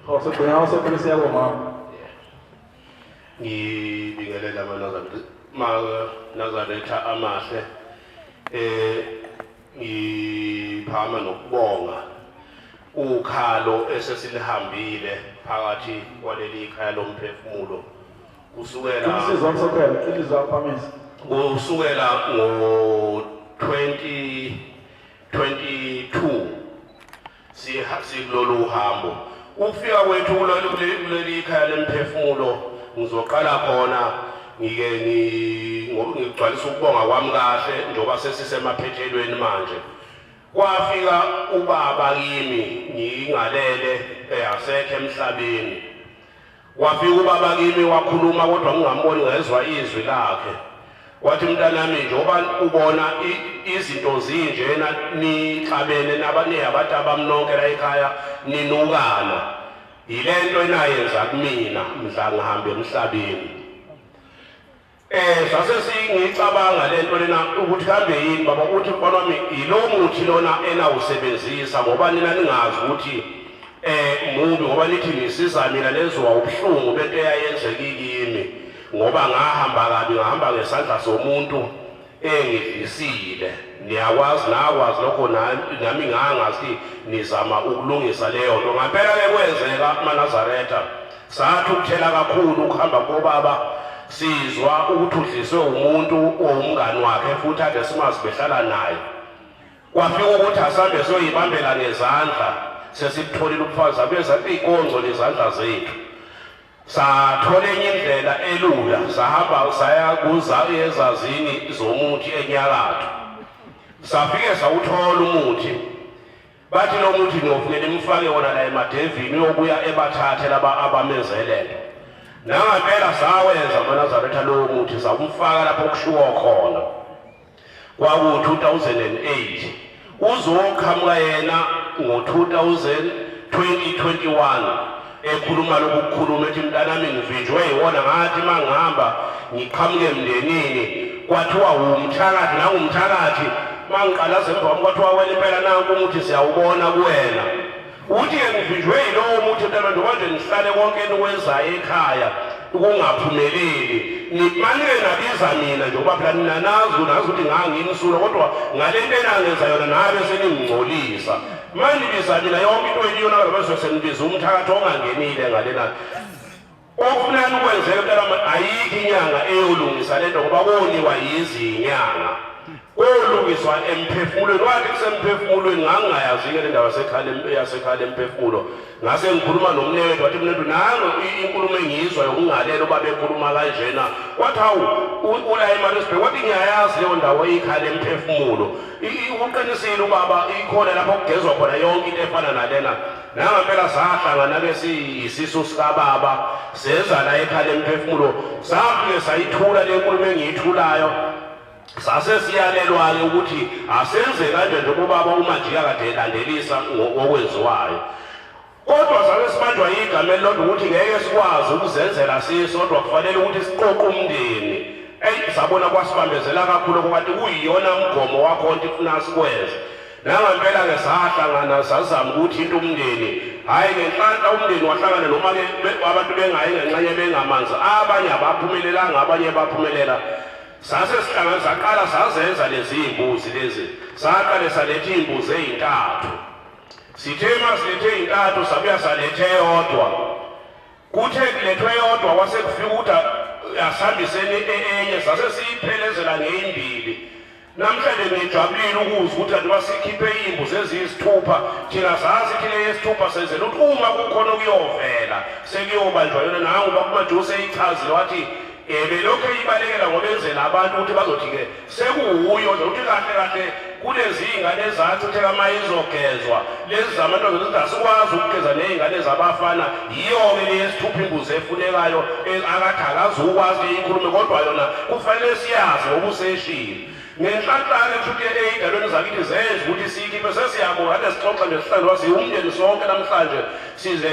Oh, sogcina usogcina siya komama. Ngibingelela amaNazaretha amahle. Ngiphama nokubonga ukhalo esesilihambile phakathi kwaleli khaya lomphefumulo kusukela Insizwa msokhela, insizwa phamisa. Kusukela ngo 2022 sikulolu hambo. Ukufika kwethu kuleli ikhaya lemphefumulo, ngizoqala khona ngike ngigcwalisa ukubonga kwami kahle njengoba sesisemaphethelweni manje. Kwafika ubaba kimi ngingalele, eyasekho emhlabeni. Wafika ubaba kimi wakhuluma, kodwa ngingamboni, ngezwa izwi lakhe. Wathi, "Mntanami, njengoba ubona izinto zinjena, nixabene nabantu abamnonke la ekhaya, ninukana, yilento enayenza kumina mhla ngihambe emhlabeni." Sase singicabanga lento lena ukuthi kambe yini, baba. Uthi, "Mfana wami, yilo muthi lona enawusebenzisa, ngoba nina ningazi ukuthi mubi, ngoba nithi nisiza mina, nenziwa ubuhlungu bento eyayenzeka kimi, ngoba ngahamba kabi, ngahamba ngesandla somuntu engidlisile. Niyakwazi, nakwazi lokho, nami ngangazi nizama ukulungisa leyo nto." Ngampela ke kwenzeka, maNazaretha. Sathi ukuthela kakhulu ukuhamba kobaba, sizwa ukuthi udliswe umuntu owumngani wakhe futhi ade simazi behlala naye. Kwafika ukuthi asambe siyoyibambela ngezandla, sesibutholile ubufakazi, abeza iy'konzo nezandla zethu. Sathola enye indlela elula, sahamba saya kuza ezazini zomuthi enyakatho, safike sawuthola umuthi. Bathi lo muthi niyofike nimfake wona la emadevini, uyobuya ebathathe laba abamezelelo. Nangampela sawenza, amaNazaretha, lowo muthi, sawumfaka lapho kushiwo khona. Kwaku-2008, uzoqhamuka yena ngo-2021 ekhuluma lokhu kukhuluma, ethi, "Mntanami, ngivinjwe yiwona. Ngathi uma ngihamba ngiqhamuke emndenini, kwathiwa wumthakathi, nangumthakathi. Uma ngiqalaza emva kwami, kwathiwa wena impela nanku umuthi siyawubona kuwena." Uthi-ke, "Ngivinjwe yilowo muthi, mntana, njengoba nje nihlale konke enikwenzayo ekhaya kungaphumeleli. Manike nabiza mina, njengoba phela nina nazi, nazi ukuthi ngangimsulwa, kodwa ngale nto enangenza yona nabe seningingcolisa. Manibiza mina, yonke into eliyonakala, bese senibiza umthakathi ongangenile ngalena. Okufuneka ukwenzeka, mntanami, ayikho inyanga eyolungisa lento, ngoba koniwa yizinyanga, kolungiswa emphefumulweni." Wathi kusemphefumulweni. Ngangingayazi-ke le ndaba yasekhala emphefumulo. Ngase ngikhuluma nomnewethu, wathi, "Mnethu, nango inkulumo engiyizwa yokungalela uba bekhuluma kanjena." Wathi, "Hawu, ula eMaritzburg." Wathi, "Ngiyayazi leyo ndawo, eyikhala emphefumulo. Uqinisile ubaba, ikhona lapho kugezwa khona yonke into efana nalena." Nangampela sahlangana-ke siyisisu sikababa, seza la ekhala emphefumulo, safike sayithula le nkulumo engiyithulayo. Sase siyalelwa-ke ukuthi asenze kanje njengoba ubaba uMajika kade elandelisa ngokwenziwayo, kodwa sabe sibanjwa igama elilodwa ukuthi ngeke sikwazi ukuzenzela sisodwa, kufanele ukuthi siqoqe umndeni. Eyi, sabona kwasibambezela kakhulu, kanti kuyiyona mgomo wakho nto ifuna sikwenze. Nangampela-ke sahlangana, sazama ukuthi into umndeni. Hhayi, ngenhlanhla umndeni wahlangana, noma-ke abantu bengayi ngenxenye bengamanzi, abanye abaphumelelanga, abanye baphumelela. Sase sihlangana, saqala sazenza lezi iy'mbuzi lezi. Saqale saletha iy'mbuzi ey'ntathu. Sithe uma silethe ey'ntathu, sabuya saletha eyodwa. Kuthe kulethwe eyodwa, kwase kufika ukuthi asihambiseni enye, sase siyiphelezela ngeyimbili. Namhlanje ngijabulile ukuzwa ukuthi kanti basikhiphe iy'mbuzi eziyisithupha. Thina sazi le yesithupha senzela ukuthi uma kukhona okuyovela, sekuyobanjwa yona. Nangu bakumajusi eyichazile, wathi belokhu eyibalekela ngoba enzela abantu ukuthi bazothi-ke sekuwuyo nje, ukuthi kahle kahle kulezi iy'ngane ezachitheka uma izogezwa lezi zamantombazane, ukuthi asikwazi ukugeza ney'ngane zabafana. Yiyo-ke le yesithupha imbuzi efunekayo. Akathi akazukwazi iyikhulume, kodwa yona kufanele siyazi ngoba useshile. Ngenhlanhla-ke, kusho ukuthi ey'ndaweni zakithi zenza ukuthi siyikhiphe. Sesiyabonga, kade sixoxa nje sihlale siwumndeni sonke namhlanje, size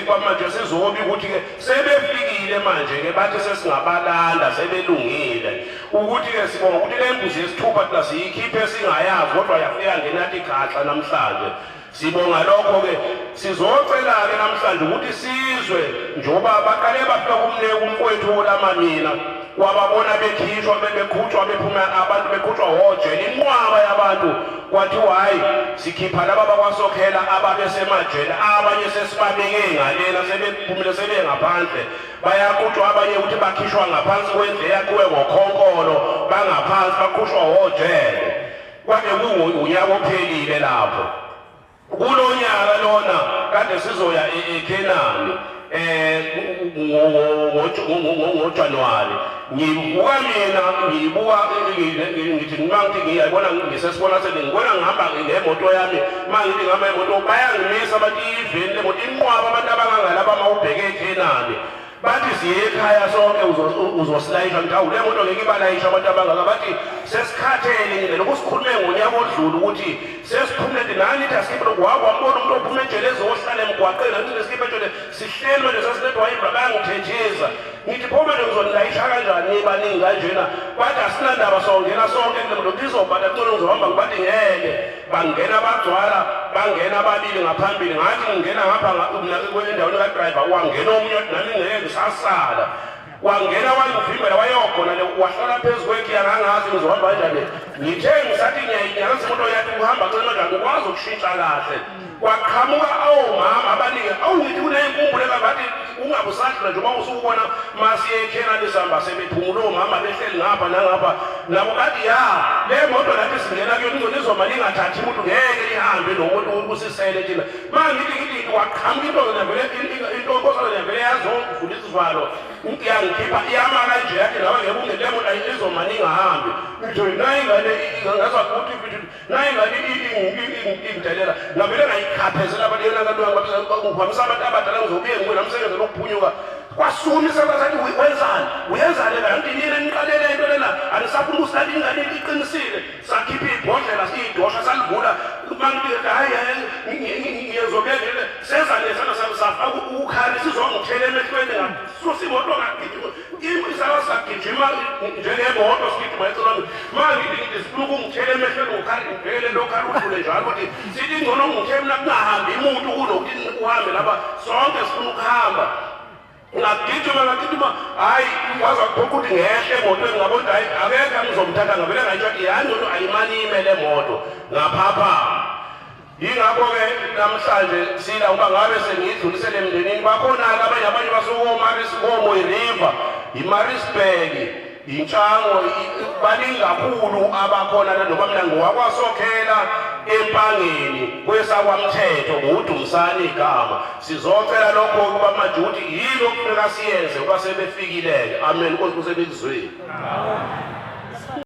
kwamanje sizobi ukuthi-ke sebefikile manje-ke, bathi sesingabalanda, sebelungile. Ukuthi-ke sibonga ukuthi le mbuzi yesithupha thina siyikhiphe singayazi, kodwa yafika ngenathi khaxa namhlanje. Sibonga lokho-ke. Sizocela-ke namhlanje ukuthi sizwe njengoba baqale bafika kumneke umfowethu olama mina wababona bekhishwa bebekhutshwa bephuma abantu bekhutshwa hojele inqwaba yabantu kwathiwa hhayi sikhipha laba bakwasokhela ababesemajele abanye sesibabeke ngalena sebephumile sebengaphandle bayaqutshwa abanye ukuthi bakhishwa ngaphansi kwendlu eyakhiwe ngokhonkolo bangaphansi bakhushwa hojele kwabe kuwunyaka ophelile lapho kulo nyaka lona kade sizoya eKhenani ngoJanuwari ngibuka mina ngibuka ngithi mangithi ngiyayibona ngisesibona sengibona ngihamba ngemoto yami mangithi ngihamba ngemoto bayangimisa bathi iveni lemoto inqwaba abantu abangangalaba mawubheke eKhenani bathi siye ekhaya sonke uzosilayisha ngithi awu le moto ngeke ibalayisha abantu abangaka bathi sesikhathele nina lokhu sikhulume ngonyaka odlule ukuthi sesiphumele nani ithi asikhiphe lokhu wake wambona umuntu ophuma ejele ezohlala emgwaqeni nathi nesikhiphe ejele sihleli manje sasinedwa ibra bayangithethisa ngithi pho manje ngizonilayisha kanjani nibaningi kanjena bathi asinandaba songena sonke kule moto ngizobhada cela ngizohamba ngibathi ngeke bangena bagcwala bangena ababili ngaphambili ngathi ngingena ngapha endaweni kadrayiva wangena omunye wathi nami ngeke ngisasala wangena wangivimbela wayogona le wahlala phezu kwekhiya ngangazi ngizohamba kanjani ngithe ngisathi ngiyayinyakaza imoto yathi ukuhamba cela manje angikwazi ukushintsha kahle kwaqhamuka awomama abaningi awu ngithi kuney'nkumbulo engabathi ungabe usadlula nje uma usukubona masiye eKhenani sihamba sebephumula omama behleli ngapha nangapha nabo bathi ya le moto nathi singena kuyona ingcono izoma lingathathi umuntu ngeke lihambe nomuntu usisele thina ma ngithi ngithi waqhamuka into vele into nkosazana vele yazovula isivalo yangikhipha iyama kanje yathi nawe ngeke ungene le moto izoma ningahambi ngithi nayi ingane ngazwa ukuthi naye ingane ingidelela ngavele ngayikhaphezela abantu yona kanti ngihambisa abantu abadala ngizobuye ngibuye namsebenzi lokuphunyuka kwasukumisa bazathi wenzani uyenzani kanti nina niqalele into lena anisafuna ukusilanda ingane iqinisile sakhipha ibhodlela idosha salivula mangithi hayi ngiyezobuyela seza nesana safaka ukhali sizongithela emehlweni ngasusa imoto ngagijima isala sagijima njengemoto sigijima eceleni ma ngithi ngithi sifuna ukungithela emehlweni ngokhali ngibhekele lo khali udlule njalo ukuthi sithi ngcono ngithe mina kungahambi imuntu kunokuthi uhambe lapha sonke sifuna ukuhamba ngagijima ngagijima hhayi waze wakuphoqa ukuthi ngehle emotweni ngabona ukuthi hhayi akekho angizomthatha ngavele ngayitsho ukuthi yayi ngcono ayimane ime le moto ngaphaphama Yingakho-ke namhlanje sila uba ngabe sengiyidlulisele emndenini bakhona-ke abanye abanye basukomaris komoyi river yimarisburg yintshango baningi kakhulu abakhona noma mina ngiwakwasokhela empangeni kwesakwamthetho ngudumisani igama sizocela lokho ukuba manje ukuthi yini okufuneka siyenze uba sebefikile-ke amen nkosi kusenikuzwile.